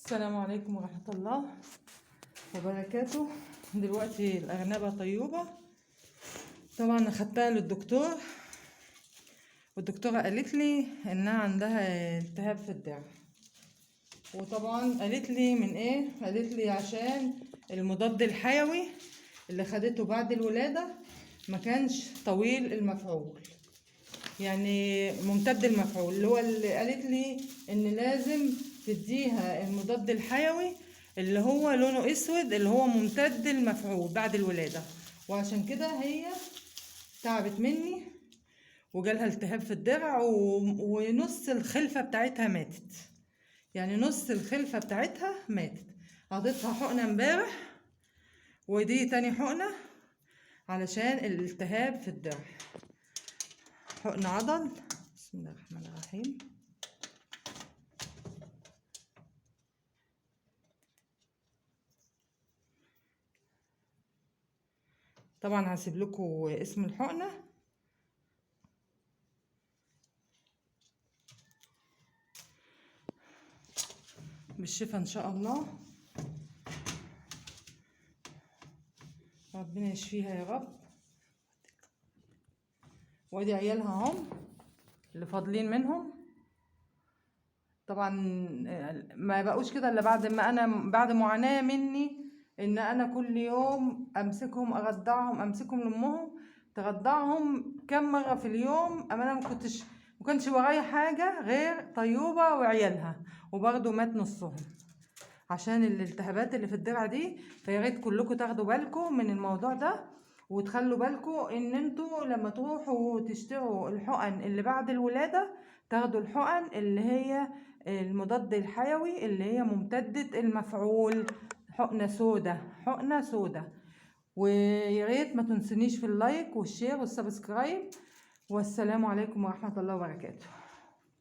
السلام عليكم ورحمة الله وبركاته. دلوقتي الأرنبة طيوبة، طبعا أخدتها للدكتور، والدكتورة قالت لي إنها عندها التهاب في الدرع، وطبعا قالت لي من إيه؟ قالت لي عشان المضاد الحيوي اللي خدته بعد الولادة ما كانش طويل المفعول، يعني ممتد المفعول، اللي هو اللي قالت لي ان لازم تديها المضاد الحيوي اللي هو لونه اسود، اللي هو ممتد المفعول بعد الولادة. وعشان كده هي تعبت مني وجالها التهاب في الضرع، ونص الخلفة بتاعتها ماتت، يعني نص الخلفة بتاعتها ماتت. عطيتها حقنة امبارح، ودي تاني حقنة علشان الالتهاب في الضرع، حقن عضل. بسم الله الرحمن الرحيم. طبعا هسيب لكم اسم الحقنة. بالشفا ان شاء الله، ربنا يشفيها يا رب. وادي عيالها هم اللي فاضلين منهم، طبعا ما بقوش كده الا بعد ما انا، بعد معاناة مني ان انا كل يوم امسكهم ارضعهم، امسكهم لامهم ترضعهم كم مرة في اليوم. اما انا ما كانش ورايا حاجة غير طيوبة وعيالها، وبرضه مات نصهم عشان الالتهابات اللي في الضرع دي. فيا ريت كلكم تاخدوا بالكم من الموضوع ده، وتخلوا بالكم ان انتوا لما تروحوا تشتروا الحقن اللي بعد الولادة تاخدوا الحقن اللي هي المضاد الحيوي اللي هي ممتدة المفعول، حقنة سودة، حقنة سودة. ويا ريت ما تنسونيش في ال like وال share وال subscribe، والسلام عليكم ورحمة الله وبركاته.